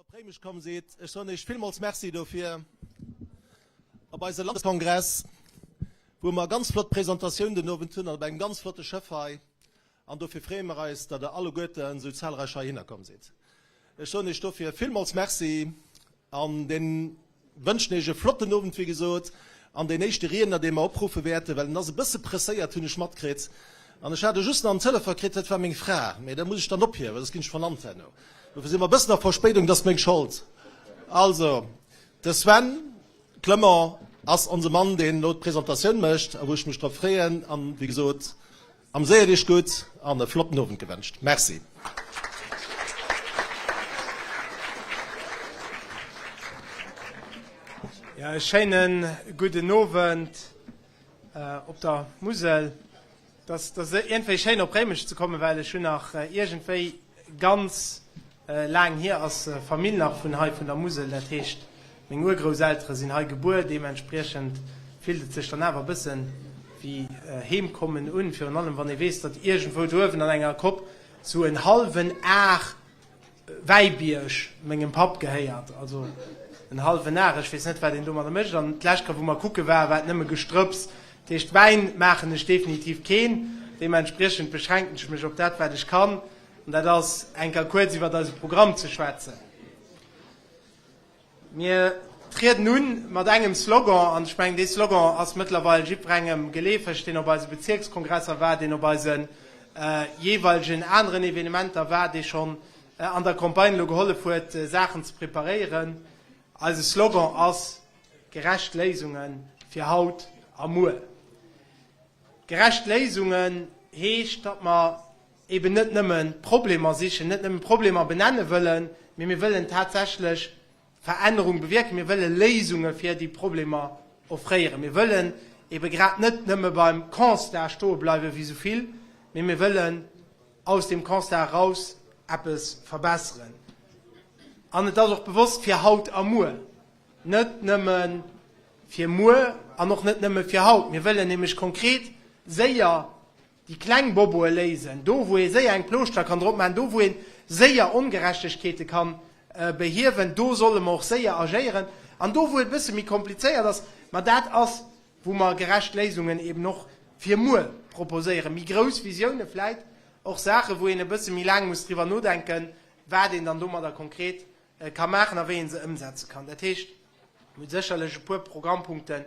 Op Réimech komm sidd. Ech soen Iech villmools Merci dofir. Op eise Landeskongress, wou mer ganz flott Presentatioun den Owend hunn an op engem ganz flotte Schëff hei. An dofir freeë mer eis, datt Der alleguerten esou zahlreich heihinner komm sidd. Ech soen Iech dofir villmools Merci an deen wënschen Iech e flotten Owend, wéi gesot. An deen éischte Riedner, dee mer opruffe wäerten, well en ass e bësse presséiert, hunn ech matkritt, an ech hat e just nach am Telefon kritt, dat war meng Fra, mee da muss ech dann ophiewen, soss ginn ech vernannt herno. Dofir si mer e bëssen a Verspéidung, dat ass meng Schold. Also, de Sven Clement ass onse Mann, deen elo d'Presentatioun mécht a wou ech mech drop freeën. An, wéi gesot, Amséiert Iech gutt an e flotten Owend gewënscht. Merci. Jo, e schéine gudden Owend op der Musel. Et ass iergendwéi schéin op Réimech ze kommen, well ech hunn nach iergendwéi ganz Laang hier ass Famill nach vun hei vun der Musel, dat heescht meng Urgrousseltere sinn hei gebuer. Deementspriechend fillt et sech dann awer e bëssen wéi heem kommen un, virun allem wann ee weess, datt iergendwou do uewen an enger Kopp sou en hallwen Ar Wäibierg mengem Papp gehéiert. Also en hallwen Ar, ech weess net wat een domadder mécht. An d'lescht Kéier wou mer kucke waren, war et nëmme Gestrëpps. Dat heescht Wäin maachen ech definitiv keen. Deementspriechend beschränken ech mech op dat wat ech kann. An dat ass, eng Kéier kuerz iwwert eise Programm ze schwätzen. Mir trieden u mat engem Slogan, an ech mengen, dee Slogan ass mëttlerweil jiddwerengem geleefeg, deen op eise Bezierkskongresser war, deen op eise jeeweilegen aneren Evenementer war, dee schonn an der Campagne elo gehollef huet, Saachen ze preparéieren. Eise Slogan ass, Gerecht Léisunge fir haut a muer. Gerecht Léisungen heescht, datt mer eben net nëmme Problemer sichen, net nëmme Problemer benenne wëllen, mee mir wëllen tatsächlech Verännerung bewierken, mir wëlle Léisunge fir déi Problemer offréieren. Mir wëllen ebe grad net nëmme beim Constat stoe bleiwen, wéi esou vill, mee mir wëllen aus deem Constat eraus eppes verbesseren. An et ass och bewosst fir haut a muer, net nëmme fir muer an och net nëmme fir haut. Mir wëllen nämlech konkret séier Déi kleng Boboe léisen, do wou ee séier eng Plooschter kann drop maachen, do wou ee séier Ongerechtegkeete kann behiewen, do solle mer och séier agéieren. An do wou et e bësse méi komplizéiert ass, ma dat ass wou mer gerecht Léisungen eben och fir muer proposéieren, méi grouss Visioune vläit, och Saache wou een e bësse méi laang muss driwwer nodenken, wat een dann domadder konkret ka maachen a wéi ee se ëmsetze kann. Dat heescht, mir hu sécherlech e puer Programmpunkten,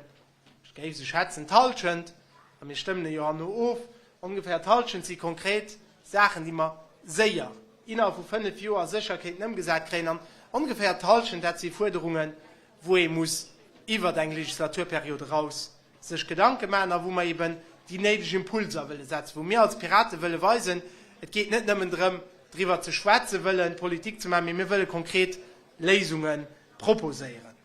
Ech géif se schätzen, d'Hallschent, a mir stëmmen e jo herno of, ongeféier d'Hallschent si konkret Saachen, déi mer séier, innerhalb vu fënnf Joer sécher kéinten ëmgesat kréien, an ongeféier d'Hallschent, dat si Fuerderungen, wou ee muss iwwert eng Legislaturperiod eraus sech Gedanke maachen a wou mer eben déi néideg Impulser wëlle setzen, wou mir als Pirate wëlle weisen, et geet net nëmmen drëm, driwwer ze schwätzen, wëllen Politik ze maachen, mee mir wëlle konkret Léisunge proposéieren.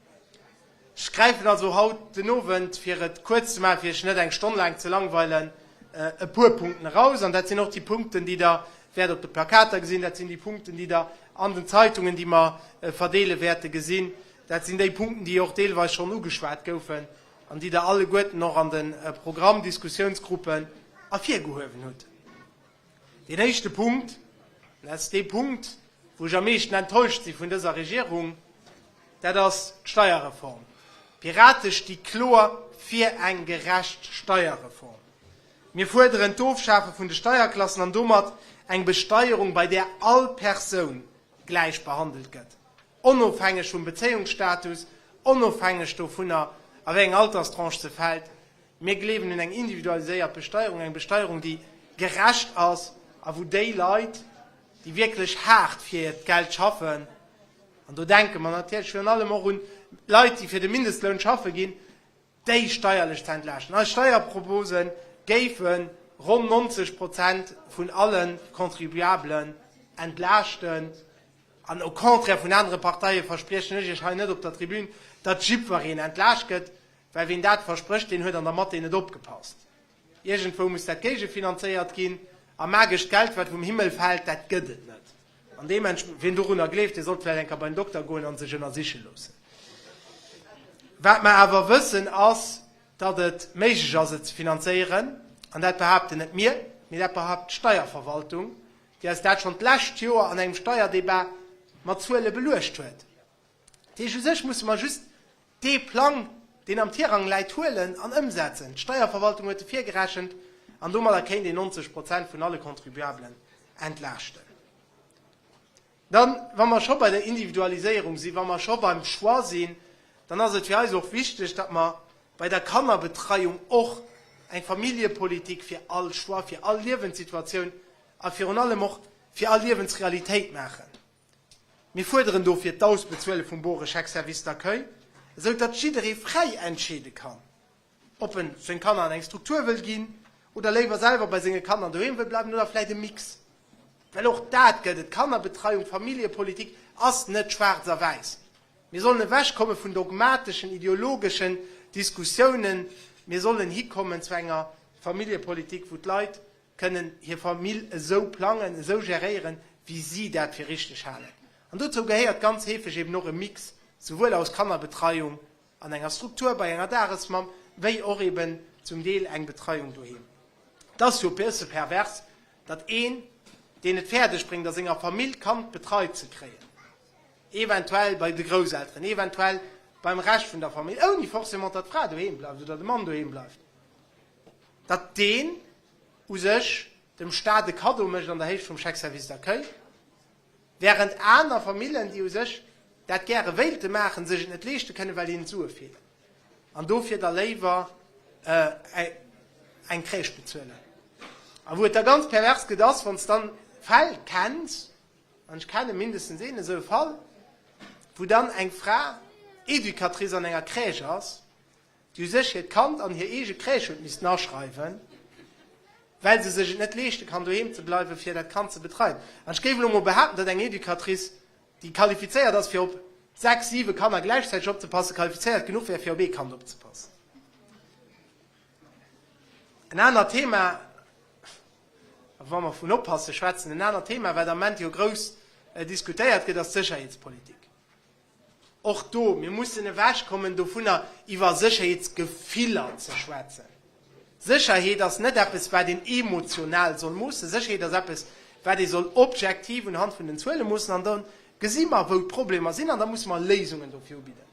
Ech gräifen also haut den Owend, fir et kuerz ze maachen, fir Iech net eng Stonn laang ze langweilen, e puer Punkten eraus. An dat sinn och déi Punkten, déi Der wäert op de Plakater gesinn, dat sinn déi Punkten, déi Der an den Zeitungen, déi mer verdeele wäerte gesinn, dat sinn déi Punkten, déi och deelweis schonn ugeschwat goufen an déi Der alleguerten och an de Programmdiskussionsgruppen ervirgehuewen hutt. Deen éischte Punkt, an dat ass dee Punkt, wou ech am meeschten enttäuscht si vun dëser Regierung, dat ass d'Steierreform. D'Pirate sti kloer fir eng gerecht Steierreform. Mir fuerderen d'Ofschafe vun de Steierklassen an domat eng Besteierung, bei där all Persoun gläich behandelt gëtt, onofhängeg vum Bezéiungsstatus, onofhängeg dovunner, a wéi eng Alterstranche se fält. Mir gleewen un eng individualiséiert Besteierung, eng Besteierung, déi gerecht ass a wou déi Leit, déi wierklech haart fir hiert Geld schaffen, an do denke mer natierlech virun allem och un d'Leit, déi fir de Mindestloun schaffe ginn, déi steierlech ze entlaaschten. Eis Steierpropose géife ronn 90 Prozent vun alle Contribuablen entlaaschten. An au contraire vun anere Parteie verspriechen ech Iech hei net op der Tribün, datt jiddwereen entlaascht gëtt. Well ween dat versprécht, deen huet an der Mathé net opgepasst. Iergendwou muss dat géigefinanzéiert ginn, a magescht Geld, wat vum Himmel fält, dat gëtt et net. An deementsp. Wien dorunner gleeft, dee sollt vläicht eng Kéier bei den Dokter goen a sech ënnersiche loossen. Wat mer awer wëssen, ass, datt et méiglech ass, et ze finanzéieren. An dat behaapten net mir, mee dat behaupt d'Steierverwaltung, déi eis dat schonn d'lescht Joer an engem Steierdebat. mat Zuele beluecht huet. Dat heescht, u sech musse mer just dee Plang, deen am Tirang läit, huelen an ëmsetzen. D'Steierverwaltung huet e virgerechent an domadder kéint een 90 Prozent vun alle Contribuablen entlaaschten. Dann, wa mer scho bei der Individualiséierung sinn, wa mer scho beim Choix sinn, dann ass et fir eis och wichteg, datt mer bei der Kannerbetreiung och eng Familljepolitik fir all Choix, fir all Liewenssituatioun a virun allem och fir all Liewensrealitéit maachen. Mir fuerderen dofir d'Ausbezuele vum bore Chèque service d'accueil, esou datt jidderee fräi entscheede kann, ob en seng Kanner an eng Struktur wëll ginn oder léiwer selwer bei senge Kanner doheem wëll bleiwen oder vläit e Mix. Well och dat gëtt et, Kannerbetreiung, Familljepolitik ass net schwaarz a wäiss. Mir sollen ewechkomme vun dogmateschen, ideologeschen Diskussiounen. Mir sollen hikommen zu enger Familljepolitik, wou d'Leit kënnen hir Famill esou plangen, esou geréieren, wéi si dat fir richteg halen. An dozou gehéiert ganz heefeg eben och e Mix, souwuel aus Kannerbetreiung an enger Struktur, bei enger Dagesmamm, wéi och eben zum Deel eng Betreiung doheem. Et ass jo e bësse pervers, datt een, deen et fäerdeg bréngt a senger Famill d'Kand betreit ze kréien, eventuell bei de Grousselteren, eventuell beim Rescht vun der Famill, ouni forcément datt d'Fra doheem bleift oder de Mann doheem bleift, datt deen u sech dem Staat e Kaddo mécht an der Héicht vum Chèque service d'accueil, Während aner Famillen, déi u sech dat gäre wéilte maachen, sech et net leeschte kënnen, well hinnen d'Sue feelen an dofir da léiwer eng Crèche bezuelen. A wou et da ganz pervers gëtt, ass, wann s dann Fäll kenns, an ech kenne mindestens een esou e Fall, wou dann eng Fra Educatrice an enger Crèche ass, déi u sech hiert Kand an hir eege Crèche huet missten aschreiwen, well se sech et net leeschte kann, doheem ze bleiwen, fir dat Kand ze betreien. An ech géif elo mol behaapten, datt eng Educatrice, déi qualifizéiert ass, fir op sechs, siwe Kanner gläichzäiteg opzepassen, qualifizéiert genuch wär, fir op ee Kand opzepassen. En anert Thema, a wa mer vun oppasse schwätzen, en anert Thema, wat am Ament jo grouss diskutéiert gëtt, ass d'Sécherheetspolitik. Och do, mir mussen ewechkommen dovunner, iwwer Sécherheetsgefiller ze schwätzen. Sécherheet ass net eppes, wat een emotional soll moossen. Sécherheet ass eppes, wat ee soll objektiv unhand vun den Zuele moossen. An da gesi mer, wou d'Problemer sinn, an da musse mer Léisungen dofir ubidden.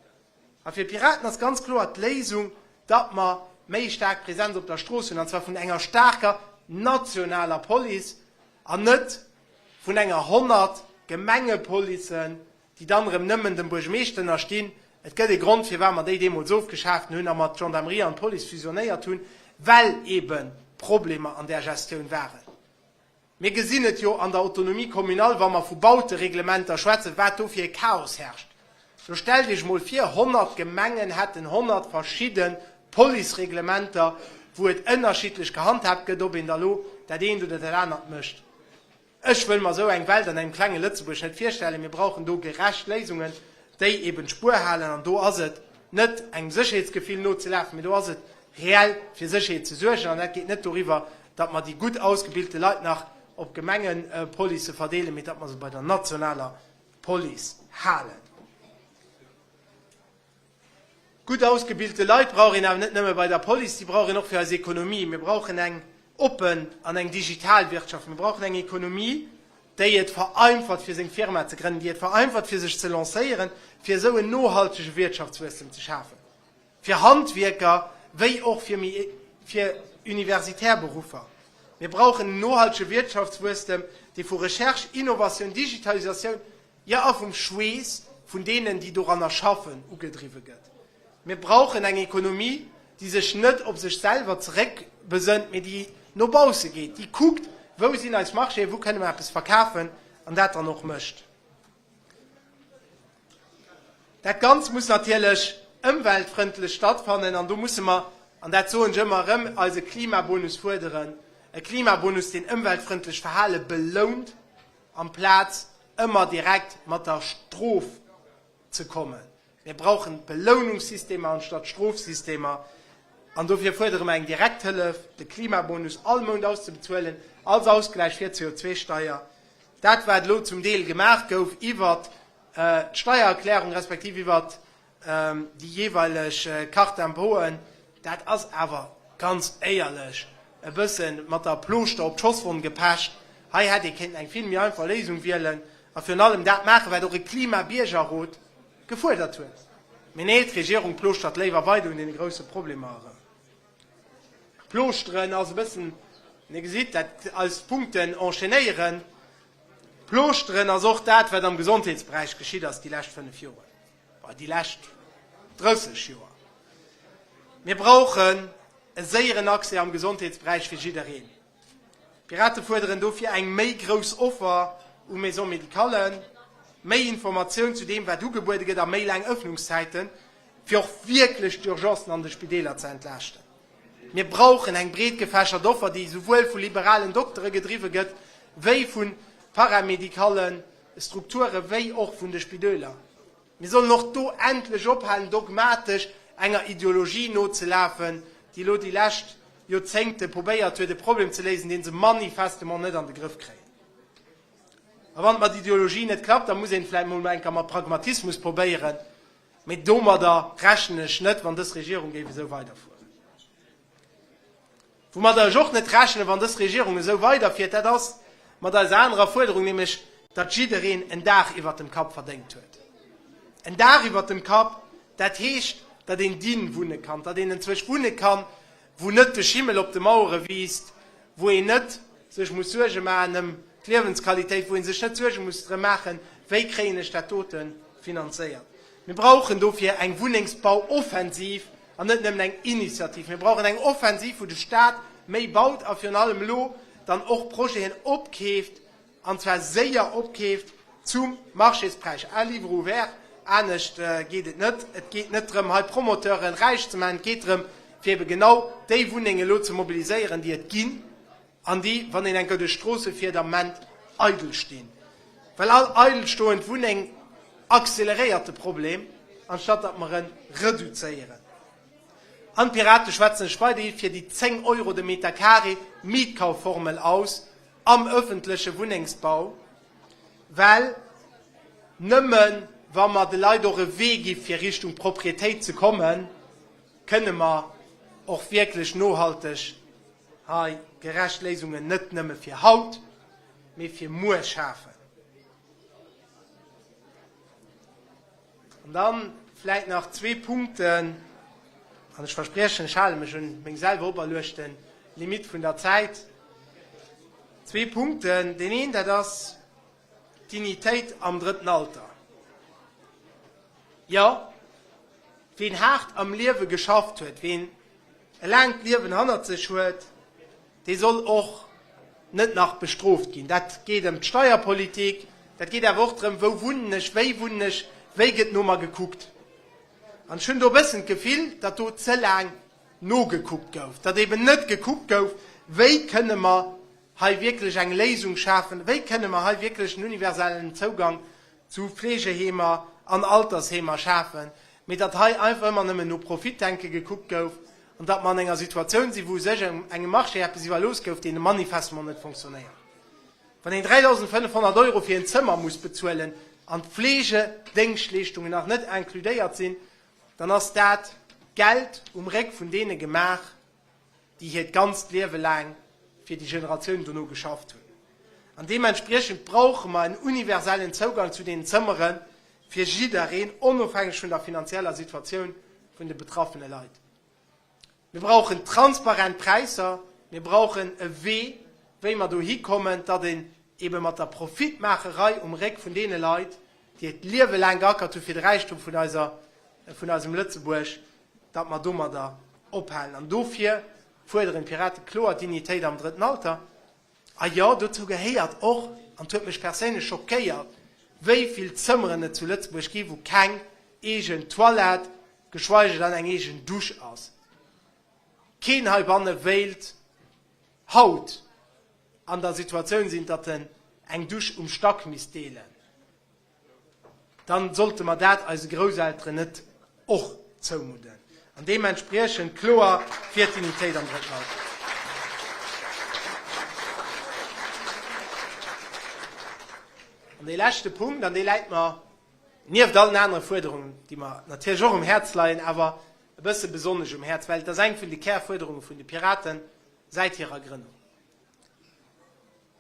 A fir d'Piraten ass ganz kloer d'Léisung, datt mer méi staark Präsenz op der Strooss hunn, an zwar vun enger staarker nationaler Police an net vun enger 100 Gemengepolicen, déi dann erëm nëmmen dem Buergemeeschter ënnerstinn. Et gëtt e Grond, firwat mer déi deemools ofgeschaaft hunn a mer d'Gendarmerie an d'Police fusionéiert hunn, well eebe Problemer an där Gestioun waren. Mir gesinn et jo an der Autonomie communale, wa mer vu Bautereglementer schwätzen, wat do fir e Chaos herrscht. Lo stellt Iech emol vir, 100 Gemengen hätten 100 verschidde Policereglementer, wou et ënnerschiddlech gehandhaabt gëtt, ob een da lo dat eent oder dat anert mécht. Ech wëll mer esou eng Welt an engem klenge Lëtzebuerg net virstellen. Mir brauchen do gerecht Léisungen, déi eben d'Spuer halen. An do ass et net engem Sécherheetsgefill nozelafen, mee do ass et reell fir Sécherheet ze suergen. An dat geet net doriwwer, datt mer déi gutt ausgebilte Leit nach op Gemengepolicë verdeelen, mee datt mer se bei der nationaler Police halen. Gutt ausgebilte Leit brauch een awer net nëmme bei der Police, déi brauch een och fir eis Ekonomie. Mir brauchen eng oppen an eng digital Wirtschaft. Mir brauchen eng Ekonomie, déi et vereinfacht fir seng Firma ze grënnen, déi et vereinfacht fir sech ze lancéieren, fir esou en nohaltege Wirtschaftswuesstem ze schafen, fir Handwierker wéi och fir méi fir universitär Beruffer. Mir brauchen en nohaltege Wirtschaftswuesstem, dee vu Recherche, Innovatioun, Digitalisatioun, jo a vum Schweess vun deenen, déi doranner schaffen, ugedriwwe gëtt. Mir brauchen eng Ekonomie, déi sech net op sech selwer zeréckbesënnt, mee déi no bausse geet, déi kuckt, wou sinn eis Marchéen, wou kënne mer eppes verkafen, an dat dann och mécht. Dat Ganzt muss natierlech ëmweltfrëndlech stattfannen, an do musse mer, an dat soen ech ëmmer erëm, eise Klimabonus fuerderen, e Klimabonus, deen ëmweltfrëndlech Verhale belount, amplaz ëmmer direkt mat der Strof ze kommen. Mir brauchen Belounungssystemer anstatt Strofsystemer. An dofir fuerdere mer eng Direkthëllef, de Klimabonus all Mount auszebezuelen als Ausgläich fir d'CO2-Steier. Dat, wat elo zum Deel gemaach gouf iwwert d'Steiererklärung respektiv iwwert déi jeeweileg Carte d'impôten, dat ass awer ganz éierlech e bësse mat der Plooschter op d'Schosswonn gepecht. Hei hätt ee kéinten eng vill méi einfach Léisung wielen. A virun allem dat maachen, wat och e Klima-Biergerrot gefuerdert huet. Mee nee, d'Regierung plooschtert léiwer weider un deene grousse Problemer erëm. Plooschteren ass e bëssen, Dir gesitt, dat eis Punkten enchaînéieren. Plooschteren ass och dat, wat am Gesondheetsberäich geschitt ass déi lescht fënnef Joren, bon, déi lescht 30 Joer. Mir brauchen e séieren Accès am Gesondheetsberäich fir jiddereen. D'Pirate fuerderen dofir eng méi grouss Offer u Maisons médicallen, méi Informatioun zu deem, wat ugebuede gëtt a méi laang Ëffnungszäiten, fir och wierklech d'Urgencen an de Spideeler ze entlaaschten. Mir brauchen eng breetgefächert Offer, déi souwuel vu liberalen Doktere gedriwwe gëtt, wéi vu paramédicale Strukture wéi och vun de Spidöler. Mir sollen och do endlech ophalen, dogmatesch enger Ideologie nozelafen, déi elo déi lescht Joerzéngte probéiert huet, e Problem ze léisen, dee se manifestement net an de Grëff kréien. A wann et mat Ideologie net klappt, da muss een et vläicht mol eng Kéier mat Pragmatismus probéieren. Mee domadder rechnen ech net, wann dës Regierung géif esou weiderfueren. Woumadder ech och net rechnen, wann dës Regierung esou weiderfiert, dat ass mat eiser anerer Fuerderung, nämlech datt jiddereen en Daach iwwert dem Kapp verdéngt huet. En Daach iwwert dem Kapp, dat heescht, datt een dinn wunne kann, datt een enzwousch wunne kann, wou net de Schimmel op de Mauere wiisst, wou een net sech muss Suerge maachen ëm d'Liewensqualitéit, wou ee sech net Suerge muss drëm maachen, wéi kréien ech dat dote finanzéiert. Mir brauchen dofir eng Wunnengsbauoffensiv an net nëmmen eng Initiativ. Mir brauchen eng Offensiv, wou de Staat méi baut a virun allem elo dann och Projeten opkeeft, an zwar séier opkeeft zum Marchéspräis, à livre ouvert. Anescht geet et net. Et geet net drëm, hei Promoteuren räich ze maachen. Et geet drëm, fir ebe genau déi Wunnengen elo ze mobiliséieren, déi et ginn an déi, wann een eng Kéier duerch d'Stroosse fiert, am Ament eidel stinn. Well all eidelstoend Wunneng acceleréiert de Problem, anstatt datt mer e reduzéieren. An d'Pirate schwätzen sech weiderhi fir déi 10 Euro de Meter carré Mietkaufformel aus am ëffentleche Wunnengsbau, well nëmme wa mer de Leit och e Wee gi fir Richtung Proprietéit ze kommen, kënne mer och wierklech nohalteg hei gerecht Léisungen net nëmme fir haut, mee fir muer schafen. An dann vläit nach zwee Punkten, an ech verspriechen, ech hale mech un meng selwer operluechte Limitt vun der Zäit. Zwee Punkten, Deen een, dat ass d'Dignitéit am drëtten Alter. Jo, ween haart am Liewe geschafft huet, ween e laangt Liewen hannert sech huet, dee soll och net nach bestrooft ginn. Dat geet ëm d'Steierpolitik, dat geet awer och drëm, wou wunnen ech, wéi wunnen ech, wéi gëtt no mer gekuckt. An ech hunn do e bëssen d'Gefill, datt do ze laang nogekuckt gouf, datt eben net gekuckt gouf, wéi kënne mer hei wierklech eng Léisung schafen, wéi kënne mer hei wierklech en universellen Zougang zu Fleegeheemer an Altersheemer schafen, mee datt hei einfach ëmmer nëmmen no Profitdenke gekuckt gouf an datt mer an enger Situatioun sinn, wou u sech engem Marché eppes iwwerlooss gouf, deen manifestement net fonctionnéiert. Wann een 3.500 Euro fir en Zëmmer muss bezuelen an d'Fleegedéngschtleeschtungen nach net includéiert sinn, dann ass dat Geld um Réck vun deene gemaach, déi hiert ganzt Liewe laang fir déi Generatiounen dono geschafft hunn. An deementspriechend brauche mer en universellen Zougang zu deenen Zëmmere fir jiddereen, onofhängeg vun der finanzieller Situatioun vun de betraffene Leit. Mir brauchen transparent Präisser, mir brauchen e Wee, wéi mer dohi kommen, datt een ebe mat der Profitmaacherei um Réck vun deene Leit, déi hiert Liewe laang geackert hu fir de Räichtum vun eiser, vun eisem Lëtzebuerg, datt mer domadder ophalen. An dofir fuerderen d'Piraten kloer Dignitéit am drëtten Alter. A jo, dozou gehéiert och, an et huet mech perséinlech schockéiert, wéi vill Zëmmeren et zu Lëtzebuerg gi wou keng eegen Toilette, geschweige dann eng eegen Dusch ass. Keen heibanne wéilt haut an der Situatioun sinn, datt en eng Dusch um Stack misst deelen. Dann sollte mer dat eise Grousselteren net och zoumudden. An deementspriechend kloer fir d'Dignitéit am drëtten Alter. An dee leschte Punkt, an dee läit mer nieft allen anere Fuerderungen, déi mer natierlech och um Häerz leien, awer e bësse besonnesch um Häerz, well et ass eng vun de Kärfuerderunge vun de Piraten säit hirer Grënnung.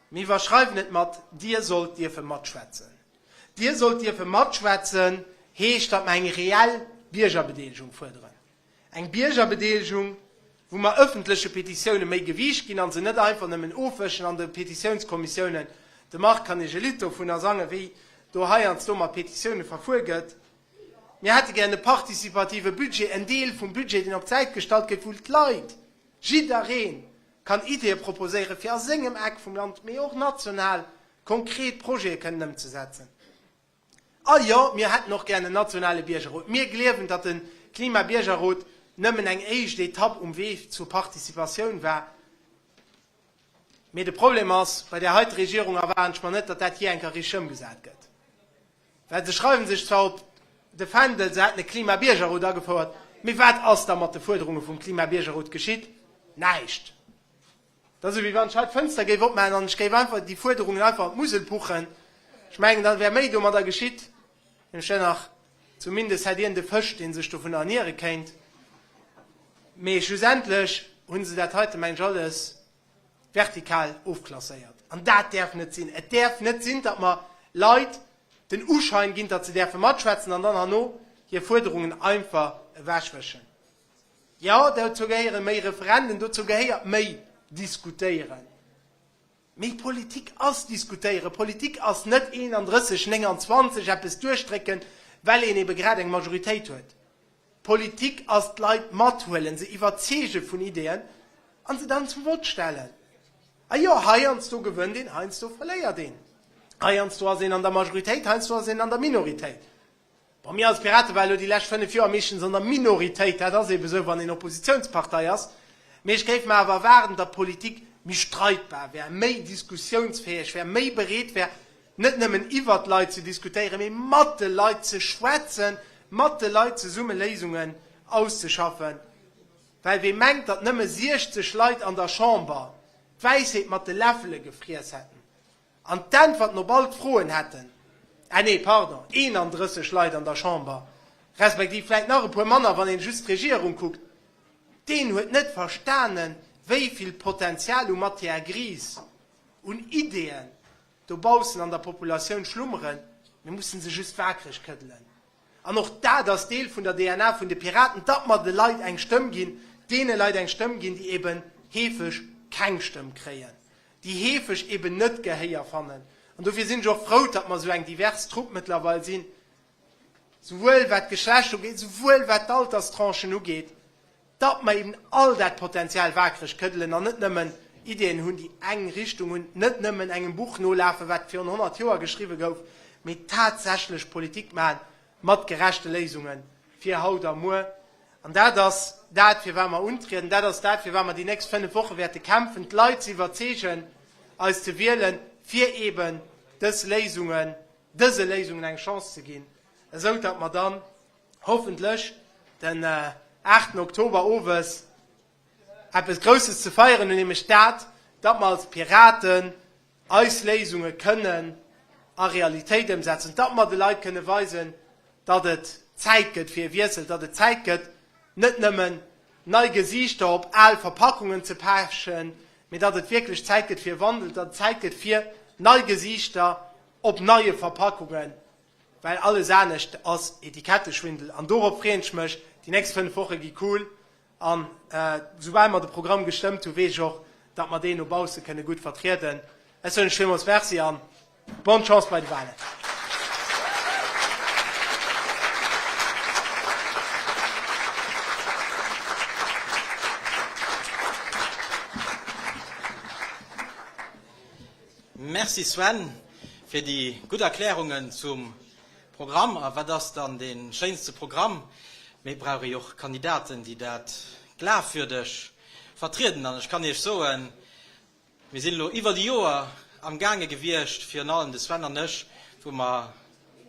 Mir iwwerschreiwen et mat, Dir sollt dierfe matschwätzen. Dir sollt dierfe matschwätzen heescht, datt mer eng reell Biergerbedeelegung fuerderen. Eng Biergerbedeelegung, wou mer ëffentleche Petitioune méi Gewiicht ginn a se net einfach nëmmen ofwëschen an de Petitiounskommissiounen. De Marc kann Iech e Lidd dovunner sangen, wéi do heiansdo mat Petitioune verfuer gëtt. Mir hätte gären e participative Budget, en Deel vum Budget, deen op d'Säit gestallt gëtt, wou d'Leit, jidderee kann Ideeë proposéieren, fir a sengem Eck vum Land, mee och national, konkret Projete kënnen ëmzesetzen. A jo, mir hätten och gären en nationale Biergerrot. Mir gleewen, datt de Klimabiergerrot nëmmen eng éischt Etapp um Wee zur Participatioun war. Mee de Problem ass, bei där heite Regierung erwaarden ech mer net, datt dat jee eng Kéier richteg ëmgesat gëtt. Well se schreiwe sech zwar op de Fändel, se hätten e Klimabiergerrot agefouert, mee wat ass da mat de Fuerderunge vum Klimabiergerrot geschitt? Näischt! Dat ass esou, wéi wann ech hei d'Fënster géif opmaachen an ech géif einfach déi Fuerderungen einfach an d'Musel puchen. Ech mengen, da wär méi domadder geschitt. Ech wär nach, zumindest hätt een de Fësch, dee sech dovunner erniere kéint. Mee schlussendlech hu se dat heite, mengen ech, alles vertikal ofklasséiert. An dat däerf net sinn. Et däerf net sinn, datt mer Leit den Uschein ginn, datt se däerfe matschwätzen an dann herno hir Fuerderungen einfach ewechwëschen. Jo, dozou gehéiere méi Referenden, dozou gehéiert méi diskutéieren. Mee Politik ass diskutéieren. Politik ass net 31, 29 eppes duerchdrécken, well een ebe grad eng Majoritéit huet. Politik ass d'Leit mathuelen, se iwwerzeege vun Ideeën a se dann zum Vott stellen. A jo, heiansdo gewënnt een, heiansdo verléiert een. Heiansdo ass een an der Majoritéit, heiansdo ass een an der Minoritéit. Bon, mir als Pirate ware lo déi lescht 5 Joer meeschtens an der Minoritéit, dat ass eebe sou, wann een Oppositionspartei ass. Mee ech géif mer awer erwaarden, datt d'Politik méi streitbar wär, méi diskussiounsfäeg wär, méi bereet wär, net nëmmen iwwert d'Leit ze diskutéieren, mee mat de Leit ze schwätzen, mat de Leit zesumme Léisungen auszeschaffen. Well wee mengt, datt nëmme 60 Leit an der Chamber d'Wäisheet mat de Läffele gefriess hätten, An d'Äntwerten op all d'Froen hätten, ah nee, pardon, 31 Leit an der Chamber, respektiv vläit nach e puer manner, wann een just d'Regierung kuckt, deen huet net verstanen, wéi vill Potenzial u Matière grise, un Ideeën dobaussen an der Populatioun schlummeren. Mir mussen se just waakreg këddelen. An och dat ass Deel vun der DNA vun de Piraten, datt mer de Leit eng Stëmm ginn, deene Leit eng Stëmm ginn, déi eben heefeg keng Stëmm kréien, déi heefeg eben net Gehéier fannen. An dofir sinn ech och frou, datt mer esou eng divers Trupp mëttlerweil sinn, souwuel wat d'Geschlecht ugeet, souwuel wat d'Alterstranchen ugeet, datt mer eben all dat Potenzial waakreg këddelen an net nëmmen Ideeën hunn, déi eng Richtung hunn, net nëmmen engem Buch nolafen, wat virun 100 Joer geschriwwe gouf, mee tatsächlech Politik maachen mat gerechte Léisunge fir haut a muer. An dat ass dat, fir wat mer untrieden. Dat ass dat, fir wat mer déi nächst 5 Woche wäerte kämpfen, d'Leit ze iwwerzeegen, eis ze wielen, fir eben dës Léisungen, dëse Léisungen eng Chance ze ginn, esou datt mer dann hoffentlech den 8 Oktober owes eppes Grousses ze feieren hunn, nämlech dat, datt mer als Piraten eis Léisunge kënnen a Realitéit ëmsetzen, datt mer de Leit kënne weisen, datt et Zäit gëtt fir e Wiessel, datt et Zäit gëtt, net nëmmen nei Gesiichter op al Verpackungen ze pechen, mee datt et wierklech Zäit gëtt fir e Wandel, datt et Zäit gëtt fir nei Gesiichter op neie Verpackungen, well alles anescht ass Etiketteschwindel. An dorop freeën ech mech. Déi nächst 5 Woche gi cool. An soubal mer de Programm gestëmmt hunn, weess ech och, datt mer deen no bausse kënne gutt vertrieden. Ech soen lech villmools Merci an bonne Chance bei de Wahlen. Merci Sven fir déi gutt Erklärungen zum Programm. A wat ass dann dee schéinste Programm? Mee et brauch ee jo och Kandidaten, déi dat glafwürdeg vertrieden. An ech kann Iech soen, mir sinn elo iwwert e Joer am gaange gewiescht, virun allem de Sven an ech, wou mer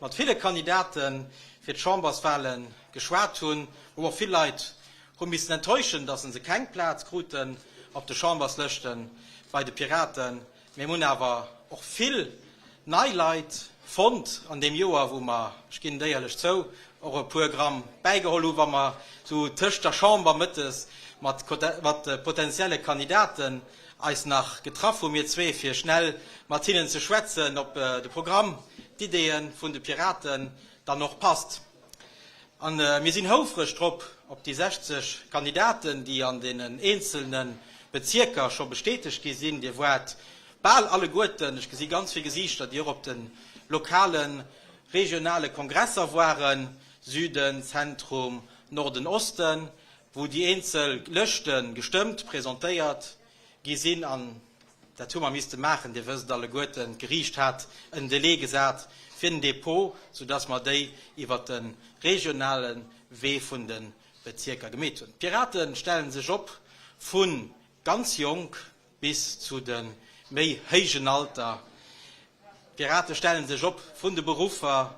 mat ville Kandidate fir d'Chamberswahle geschwat hunn, wou mer och vill Leit hu missen enttäuschen, datt se keng Plaz kruten op de Chamberslëschte bei de Piraten. Mir hunn awer och vill nei Leit fonnt an deem Joer, wou mer, ech ginn et éierlech zou, och e puer Gramm bäigeholl hu wa mer sou tëscht der Chamber mëttes mat potenzielle Kandidaten eis nach getraff hu mir zwee, fir schnell mat hinnen ze schwätzen, ob de Programm, d'Ideeë vun de Piraten dann och passt. A mir sinn houfreg drop, op déi 60 Kandidaten, déi an deenen eenzelne Bezierker scho bestätegt gi sinn. Dir waart bal alleguerten, ech gesi ganz vill Gesiichter, déi och op de lokalen, regionale Kongresser waren, Süden, Zentrum, Norden, Osten, wou déi eenzel Lëschte gestëmmt, presentéiert gi sinn. An dat hu mer misste maachen, Dir wësst alleguerten, d'Geriicht hat en Delai gesat fir den Dépôt, soudass mer déi iwwert de regionale Wee vun de Bezierker gemeet hunn. D'Pirate stelle sech op vu ganz jonk bis zu de méi héijen Alter. D'Pirate stelle sech op vun de Beruffer,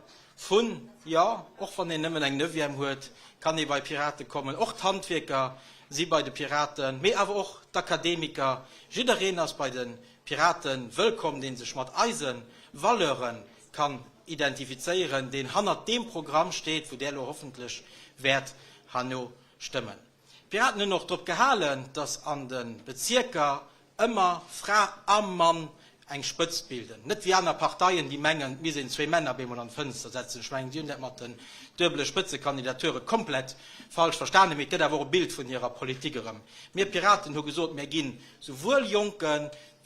vun, jo, och wann een nëmmen eng Neuvième huet, kann ee bei Pirate kommen, och d'Handwierker si bei de Piraten, mee awer och d'Akademiker. Jiddereen ass bei de Pirate wëllkomm, dee sech mat eise Valeure kann identifizéieren, deen hannert deem Programm steet, wou där elo hoffentlech wäert herno stëmmen. D'Piraten hunn och drop gehalen, datt an de Bezierker ëmmer Fra a Mann eng Spëtzt bilden. Net wéi aner Parteien, déi mengen, et misst een zwéi Männer bemol an d'Fënster setzen. Ech mengen, déi hunn dat mat den duebele Spëtzekandidature komplett falsch verstanen, mee et gëtt awer och e Bild vun hirer Politik erëm. Mir Piraten hu gesot, mir ginn souwuel jonke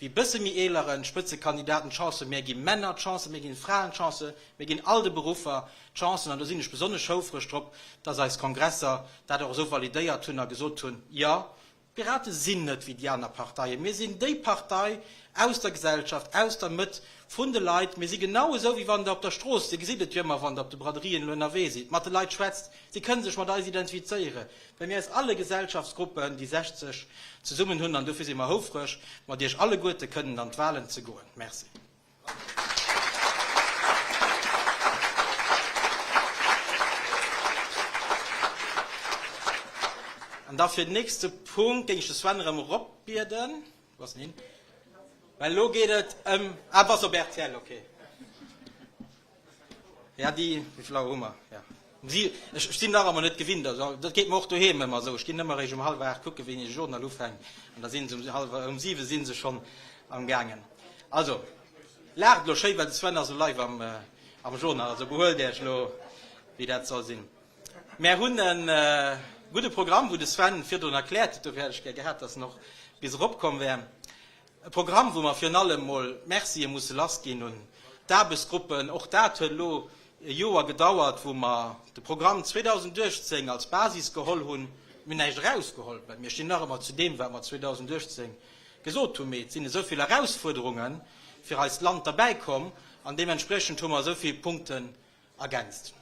wéi bësse méi eelere Spëtzekandidaten d'Chance, mir gi Männer d'Chance, mir ginn Fraen d'Chance, mir ginn all de Beruffer d'Chancen. An do sinn ech besonnesch houfreg drop, dass eis Kongresser dat och esou validéiert hunn a gesot hunn, Jo, d'Pirate sinn net wéi déi aner Parteien, mir sinn déi Partei aus der Gesellschaft, aus der Mëtt vun de Leit. Mir si genau esou, wéi wann Der op der Strooss, Dir gesitt et jo ëmmer, wann Der op de Braderien elo ënnerwee sidd, mat de Leit schwätzt, si kënne sech mat eis identifizéieren, well mir aus alle Gesellschaftsgruppen déi 60 zesummen hunn. An dofir si mer houfreg, mat Iech alleguerte kënnen an d'Wahlen ze goen. Merci. An da fir den nächste Punkt géing ech de Sven erëm eropbieden. Wou ass en hin? Well elo geet et ëm, ah, bass op rtl, okay. Ja, déi, wéi vill Auer hu mer? Ja, um si, ech, ech sinn nach ëmmer net gewinnt, also dat geet mer och doheem ëmmer esou, ech ginn ëmmer eréischt um hallwer 8 kucken, wéini de Journal ufänkt, an da si se um hallwer, um siwe si se schonn am gaangen. Also, laacht elo schéi, well de Sven ass elo live am, am Journal, also behuelt Iech elo, wéi dat soll sinn. Mär hunn e gudde Programm, wou de Sven virdrun erkläert huet, dofir hätt ech gär gehat, dass en och bis eropkomm wär. E Programm, wou mer virun allem mol Mercië musse lassginn un d'Aarbechtsgruppen. Och dat huet elo e Joer gedauert, wou mer de Programm 2018 als Basis geholl hunn. Mir hunn näischt erausgeholl, well mir stinn nach ëmmer zu deem, wat mer 2018 gesot hunn. Mee et sinn esou vill Erausfuerderunge fir eist Land derbäikomm an deementspriechend hu mer esou vill Punkten ergänzt.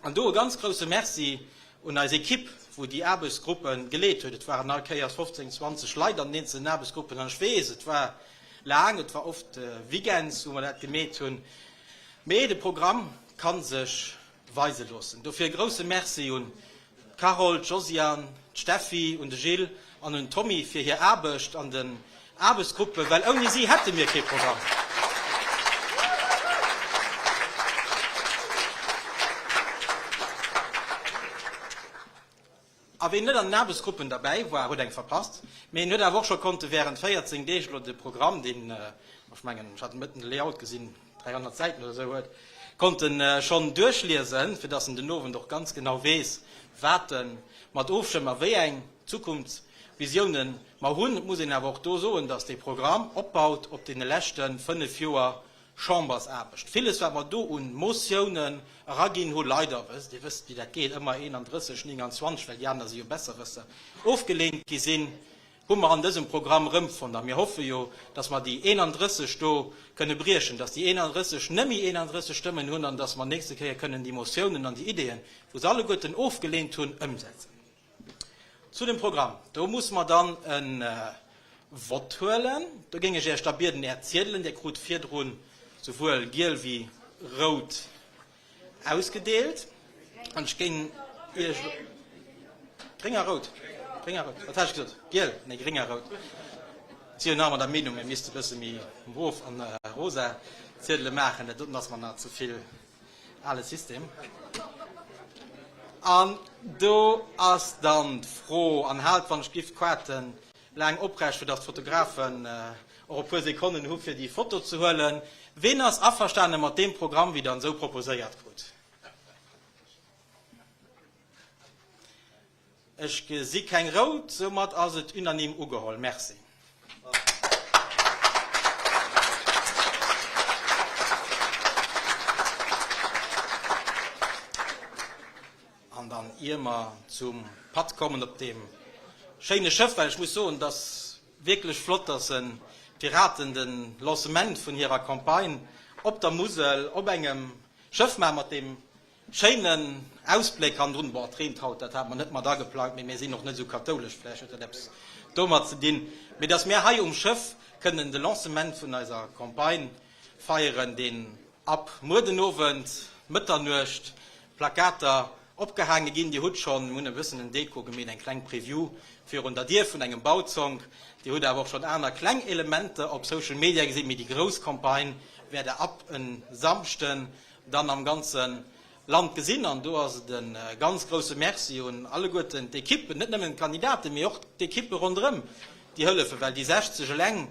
An do e ganz grousse Merci un eis Ekipp, wou déi Aarbechtsgruppe geleet huet. Et waren all Kéiers 15, 20 Leit an den eenzelnen Aarbechtsgruppen. An ech weess, et war laang, et war oft weekends, wou mer dat gemeet hunn. Mee de Programm ka sech weise loossen. Dofir e grousse Merci un d'Carole, d'Josiane, d'Steffi, un de Gilles an un d'Tommy fir hir Aarbecht an den Aarbechtsgruppen, well ouni si hätte mir kee Programm. A ween net an den Aarbechtsgruppen derbäi war, huet eng verpasst, mee en huet awer och scho konnte während 14 Deeg elo de Programm, deen, ech mengen, ech hat mëtten de Layout gesinn, 300 Säiten oder esou huet, konnt en schonn duerchliesen, fir dass en den Owend och ganz genau weess, wat e mat ofstëmmt a wéi eng Zukunftsvisiounen mer hunn. Et muss een awer och do soen, dass dee Programm opbaut op deene leschte 5 Joer Chambersaarbecht. Villes, wat mer do un Motiounen eraginn hu, leider, wësst, Dir wësst, wéi dat geet, ëmmer 31, 29, well déi aner si jo Besserwësser, ofgeleent gi sinn, hu mer an dësem Programm erëmfonnt. A mir hoffe jo, dass mer déi 31 do kënne briechen, dass déi 31 nëmme 31 Stëmmen hunn an dass mer nächste Kéier kënnen déi Motiounen an déi Ideeën, wou se alleguerten ofgeleent hunn, ëmsetzen. Zu dem Programm, do musse mer dann e Vott huelen. Do géing ech Iech da bieden, Är Ziedelen, Dir krut virdrun souwuel giel wéi rout Ausgedeelt an ech géing Iech elo. Gréng a rout, gréng a rout, wat hat ech gesot? Giel, nee gréng a rout. Si jo nach ëmmer der Meenung, mir misste e bësse méi mof an rosa Ziedele maachen. Dat doten ass mer nach ze vill ale System. An do ass dann d'Fro, an haalt wann ech giff d'Quaarten laang oprecht, fir datt d'Fotografen och e puer Sekonnen hu fir déi Foto ze huelen, Ween ass averstane mat deem Programm wéi Der en esou proposéiert krut? Ech gesi keng rout, soumat ass et unanime ugeholl. Merci. An dann, ier mer zum Patt kommen op deem schéine Schëff, well ech muss soen, et ass wierklech flott, dass en d'Piraten de Lancement vun hirer Campagne op der Musel op engem Schëff maachen, mat deem Schéinen Ausbléck hannendrun. Bon, et reent haut, dat hate mer net mat ageplangt, mee mir sinn och net esou kathoulesch, vläicht huet dat eppes domat ze dinn. Mee dass mir hei um Schëff kënnen de Lancement vun eiser Campagne feieren, deen ab muer den Owend Mëtternuecht Plakater opgehaange ginn. Dir hutt schonn, mir hunn e bëssen en Deko gemeet, eng kleng Preview virun der Dier vun engem Bauzonk. Dir hutt awer och schonn aner kleng Elementer op Social Media gesinn, mee déi grouss Campagne wäert der ab e Samschden dann am ganze Land gesinn. An do ass et e ganz grouse Merci un alleguerten d'Ekippen, net nëmmen d'Kandidaten, mee och d'Ekippe ronderëm, déi hëllefen, well déi 60 eleng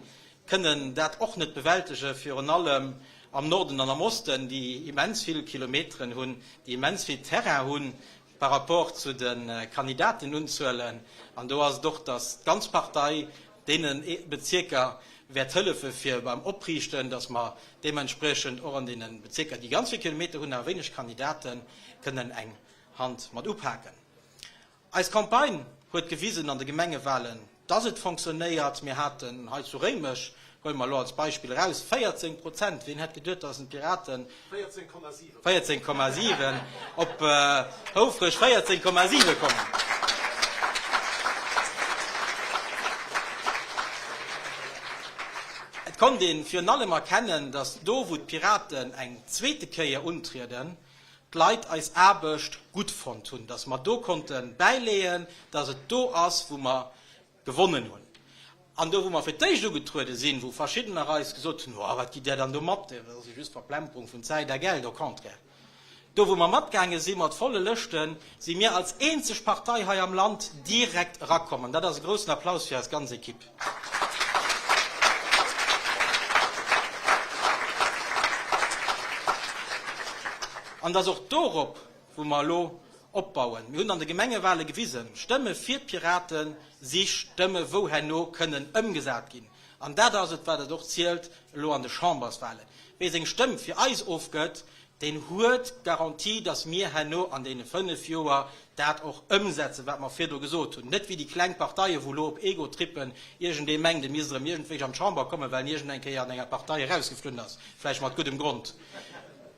kënnen dat och net bewältegen, virun allem am Norden an am Osten, déi immens vill Kilometeren hunn, déi immens vill Terrain hunn par rapport zu de Kandidatenunzuelen. An do ass et och, datt d'ganz Partei deene Bezierker wäert hëllefe fir beim Opriichten, datt mer deementspriechend och an deene Bezierker, déi ganz vill Kilometer hunn, awer wéineg Kandidaten, kënnen eng Hand mat upaken. Eis Campagne huet gewisen an de Gemengewahlen, dass et fonctionnéiert. Mir haten hei zu Réimech, huele mer elo als Beispill eraus, 14 Prozent. Wien hätt geduet, dass en d'Piraten 14,7 op houfreg 14,7 kommen? Et konnt ee virun allem erkennen, dass do, wou d'Piraten eng zweete Kéier untrieden, d'Leit eis Aarbecht gutt fonnt hunn, dass mer do konnte bäileeën, dass et do ass, wou mer gewonnen hunn. An do, wou mer fir d'éischt ugetruede sinn, wou verschiddener eis gesot hunn, Oh, wat gitt Där dann do mat, dat ass jo just Verplemperung vun Zäit a Geld. Au contraire, do, wou mer matgaange si mat volle Lëschten, si mir als eenzeg Partei hei am Land direkt erakomm. An dat ass e groussen Applaus fir eis ganz Equipe. An et ass och dorop, wou mer elo opbauen. Mir hunn an de Gemengewahle gewisen, Stëmme fir d'Pirate si Stëmme wou herno kënnen ëmgesat ginn. An dat ass et, wat et och zielt elo an de Chamberswahlen. Wee seng Stëmm fir eis ofgëtt, deen huet d'Garantie, datt mir herno an deene 5 Joer dat och ëmsetzen, wat mer virdru gesot hunn. Net wéi déi kleng Parteien, wou elo op Egotrippen iergendee mengt, e misst erëm iergendwéich an d'Chamber kommen, well en iergend eng Kéier an enger Partei erausgeflunn ass, vläicht mat guddem Grond.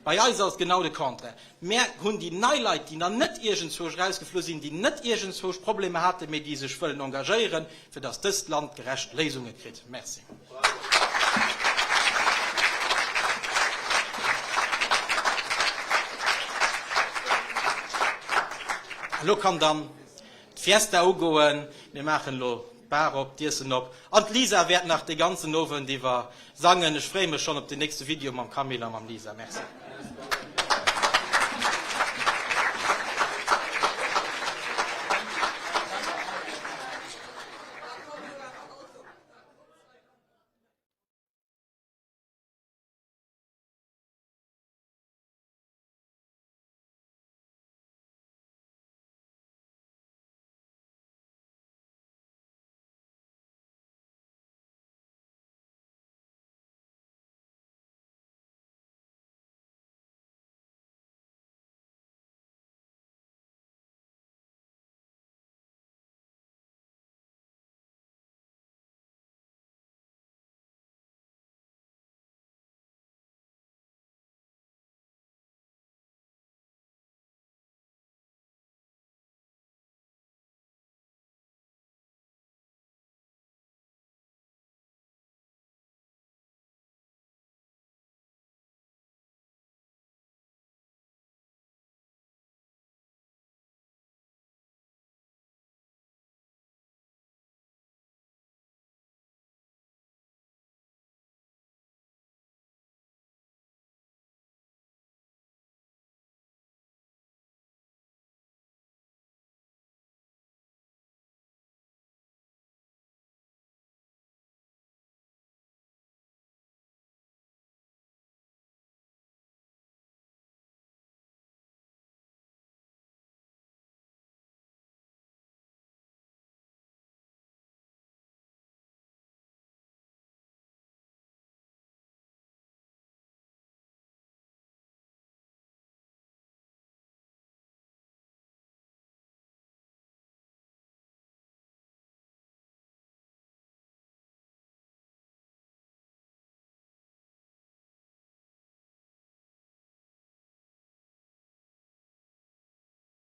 Bei eis ass et genau de Contraire. Mär hunn déi nei Leit, déi nach net iergendzwousch erausgeflu sinn, déi net iergendzwousch Problemer haten, mee déi sech wëllen engagéieren, fir datt dëst Land gerecht Léisunge kritt. Merci. Elo kann dann d'Fiesta ugoen. Mir maachen elo d'Bar op, d'Iessen op an d'Lisa wäert nach de ganzen Owend iwwer sangen. Ech freeë mech schonn op den nächste Video mam Camille a mam Lisa. Merci.